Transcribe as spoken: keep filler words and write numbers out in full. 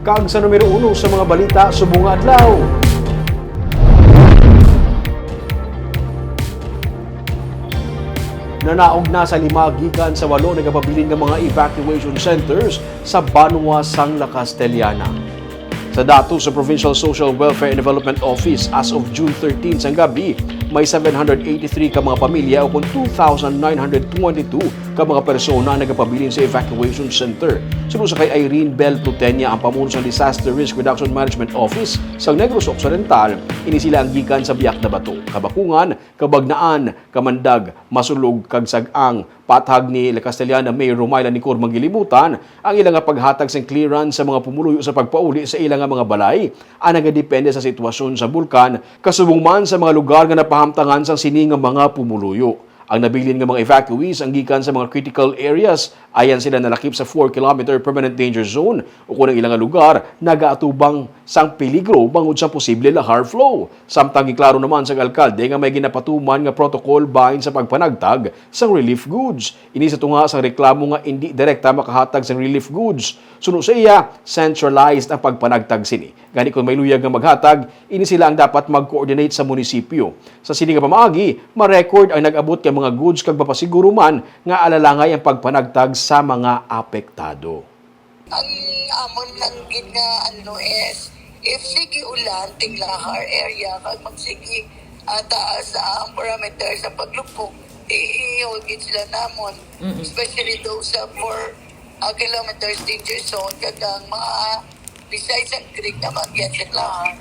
Kag sa numero uno sa mga balita subong nga adlaw. Nanaog na sa lima gikan sa walo nagapabilin nga mga evacuation centers sa banwa sang La Castellana. Sa datos sa Provincial Social Welfare and Development Office, as of June thirteen sang gabi, may seven hundred eighty-three ka mga pamilya o kon two thousand nine hundred twenty-two ka mga persona ang nagapabilin sa evacuation center. Suno sa kay Irene Bell Tutenia, ang pamuno sa Disaster Risk Reduction Management Office sa Negros Occidental, ini sila ang gikan sa Biak na Bato, Kabakungan, Kabagnaan, Kamandag, Masulog, kag Sag-ang. Pathag ni La Castellana Mayor Romila Nicor Manggilibutan, ang ila nga paghatag sing clearance sa mga pumuluyo sa pagpauli sa ila nga mga balay ang nagadepende sa sitwasyon sa bulkan, kasubong man sa mga lugar nga napahamtangan sang sini nga mga pumuluyo. Ang nabilin nga mga evacuees ang gikan sa mga critical areas. Ayan sila nalakip sa four kilometer permanent danger zone, o kon ang ila nga lugar nagaatubang sang peligro bangod sa posible lahar flow. Samtang giklaro naman sang alkalde nga may ginapatuman nga protocol bahin sa pagpanagtag sang relief goods. Ini sa tunga sang reklamo nga indi direkta makahatag sang relief goods. Suno sa iya, centralized ang pagpanagtag sini. Gani, kon may luyag nga maghatag, ini sila ang dapat mag-coordinate sa munisipyo. Sa sini nga pamaagi, ma-record ang nag-abot nga mga goods kag mapasiguro man nga alalangay ang pagpanagtag sa mga apektado. Ang amon lang gid nga ano is, if sige ulan, ting lahar area, kag magsige, ah, taas ang parameter sa paglupok, i-, i-hold gid sila namon. Mm-mm. Especially those sa four, ah, kilometers danger zone, kag ang mga beside sa creek na maagian sa lahar.